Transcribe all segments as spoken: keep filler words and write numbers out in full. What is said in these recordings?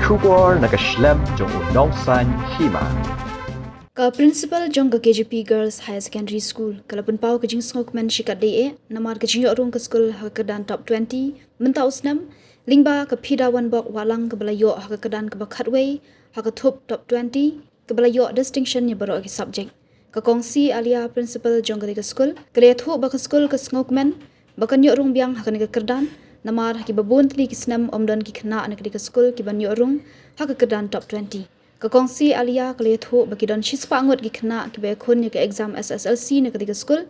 Khubor na ka shlem jong u nongsaiñ hima. Ka principal jong ka K J P Girls Higher Secondary School ka la pynpaw ka jingsngewkmen shikatdei eh namar ka jingïoh rung ka skul ha ka kyrdan top twenty mynta u snem, lyngba ka Phida Wanbok Wahlang kaba la ïoh ha ka kyrdan kaba khatwei ha ka thup top twenty, kaba la ïoh distinction ïa baroh ki subject. Ka Kong C Alia, principal jong katei ka skul, ka la ïathuh ba ka skul ka sngewkmen ba kan ïoh rung biang ha kane ka kyrdan namar ha kiba bun tylli ki snem ym don ki khynnah na katei ka skul kiban ïoh rung ha ka kyrdan top twenty. Ka Kong C Alia ka la ïathuh ba ki don shispah ngut ki khynnah kiba ïakhun ïa ka exam S S L C na katei ka skul,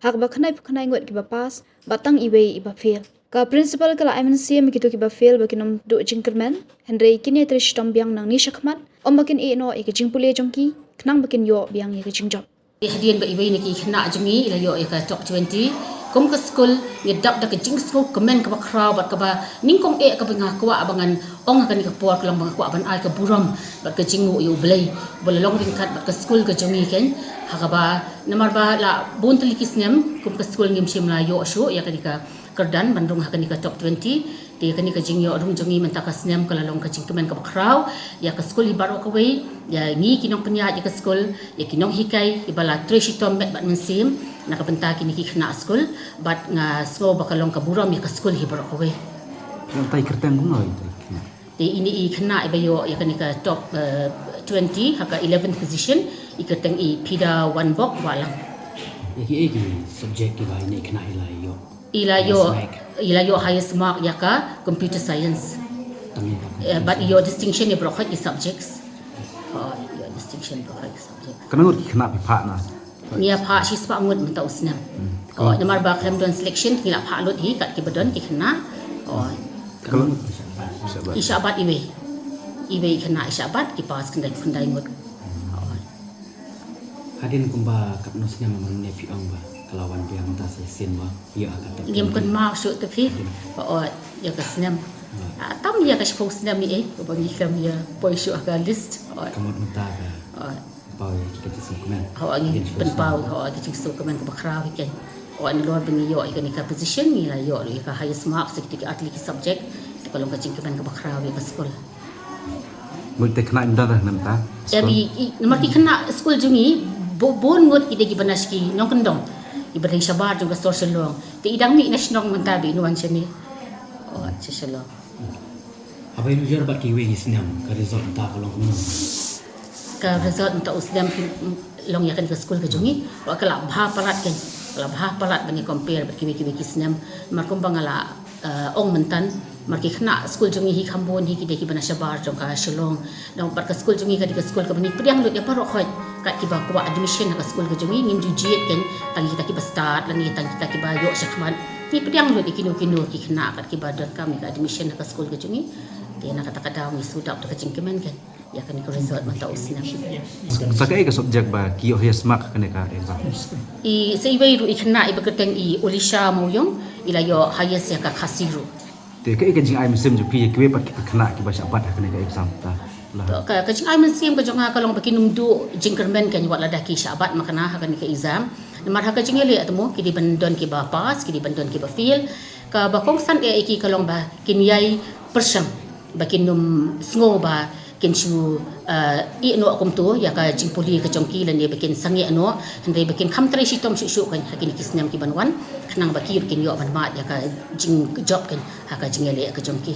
ha kaba khyndaiphew khyndai ngut kiba pass bad tang iwei iba fail. Ka principal ka la ai mynsiem ïa kito kiba fail ba kin ym duh jingkyrmen, hynrei kin ïatrei shitom biang nangne shakhmat, ym ba kin ïeh noh ïa ka jingpule jong ki, khnang ba kin ïoh biang ïa ka jingjop. Hadien ba iwei na ki khynnah jong ngi i la ïoh ïa ka top twenty, kum ka skul ngi dap da ka jingsngewkmen kaba khraw bad kaba nyngkong eh kaba nga kwah ba ngan ong ha kane ka por ka long ba nga kwah ban ai ka burom bad ka jingnguh ïa U Blei ba la long ryngkat bad ka skul ka jong ngi, keiñ ha kaba namar ba la bun tylli ki snem kum ka skul ngim shym la ïoh shuh ïa kane ka kyrdan ban rung ha kane ka top twenty. Te kane ka jingïoh rung jong ngi mynta ka snem ka la long ka jingkmen kaba khraw ïa ka skul hi baroh kawei, ïa ngi ki nongpynïaid ïa ka skul, ïa ki nonghikai kiba la trei shitom met bad mynsiem na ka bynta kine ki khynnah skul, bad nga sngew ba ka long ka burom ïa ka skul hi baroh kawei. Ngan tai kyrteng kumno ïa tai khynnah? Te ine i khynnah iba ïoh ïa kane ka top, eh, twenty ha ka eleventh position, i kyrteng i Phida Wanbok Wahlang. Ïa ki, ïa ki subject kiba ine i khynnah i la ïoh? I la ïoh, highest mark, i la ïoh highest mark ïa ka computer science. Tang ïa ka computer science. Eh, bad i ïoh distinction ïa baroh ki subjects. Oh, i ïoh distinction baroh ki subjects. Katno ngut ki khynnah phi phah na? Ngi ïa phah shispah ngut mynta u snem. Hmm. Oh, namar ba khlem don selection ngi la phah lut hi kat kiba don ki khynnah. Oh. Katno ngut phi shah bat? I shah bat iwei. Iwei khynnah i shah bat, ki pass khyndai khyndai ngut. Oh. Hadien kumba katno snem mynne phi ong ba ka la wan biang mynta sa shisien ba ïa ka top twenty? Ngim kynmaw shuh te phi. Hadien. Oh, ïa ka snem. Hmm. Ah, tam ïa ka shiphew snem ïa, eh, kaba ngi khlem ïa poi shuh ha ka list. Oh. Ka mut mynta ka. Oh. Paw ïa ki ka jingsngewkmen. Hawa ngi pynpaw, hawa ki jingsngewkmen kaba khraw hi keiñ. Hawa nalor ba ngi ïoh ïa kane ka position ngi la ïoh ïa ka highest marks ïa ki artylli ki subject. Te ka long ka jingkmen kaba khraw ïa ka skul. Ngut te khynnah ym don na mynta? Em, i, i, namar ki khynnah skul jong ngi bun ngut ki dei kiba na sha ki nongkyndong, kiba dei shabar jong ka sor Shillong. Te i dang mih na shnong mynta ba in wan shane. Oh, sha Shillong. Haba ïanujor bad kiwei ki snem, ka result mynta ka long kumno? Ka result mynta u snem ki, mm, long ïa kane ka skul ka jong ngi, wa ka la bha palat keiñ, ka la bha palat ban ïa compare bad kiwei kiwei ki snem. Namar kumba nga la, eh, ong mynta, namar ki khynnah skul jong ngi hi kham bun hi ki dei kiba na shabar jong ka Shillong. Namar ka skul jong ngi ka dei ka skul kaba ngi pdiang lut ïa baroh khoit kat kiba kwah admission ha ka skul ka jong ngi, ngim ju jied keiñ tang kita kiba stad lane tang kita kiba ïoh shakhmat. Ngi pdiang lut ïa kino kino ki khynnah kat kiba donkam ïa ka admission ha ka skul ka jong ngi. Te na kata ka daw ngi shu dap da ka jingkmen keiñ ïa kane ka result mynta u snem. Sa kaei ka subject ba ki ïoh highest mark ha kane ka exam? I, sa iwei ruh i khynnah iba kyrteng i Olisha Mawiong, i la ïoh highest ïa ka Khasi ruh. Te kaei ka jingai mynsiem jong phi ïa kiwei pat ki khynnah kiba shah bat ha kane ka exam ta? To, ka, ka jingai mynsiem ka jong nga ka long ba kin ym duh jingkyrmen keiñ wat lada ki shah bat ma kane ha kane ka exam. Namar ha ka jingïaleh te mo ki dei ban don kiba pass, ki dei ban don kiba fail. Kaba kongsan eh ïa ki ka long ba kin ïai pyrshang ba kin ym sngew ba kin shu, eh, ïeh noh kumto ïa ka jingpule ka jong ki lane ba kin sangeh noh, hynrei ba kin kham trei shitom shuh shuh keiñ ha kine ki snem ki ban wan, khnang ba ki ruh kin ïoh ban mad ïa ka jingjop keiñ ha ka jingïaleh ka jong ki.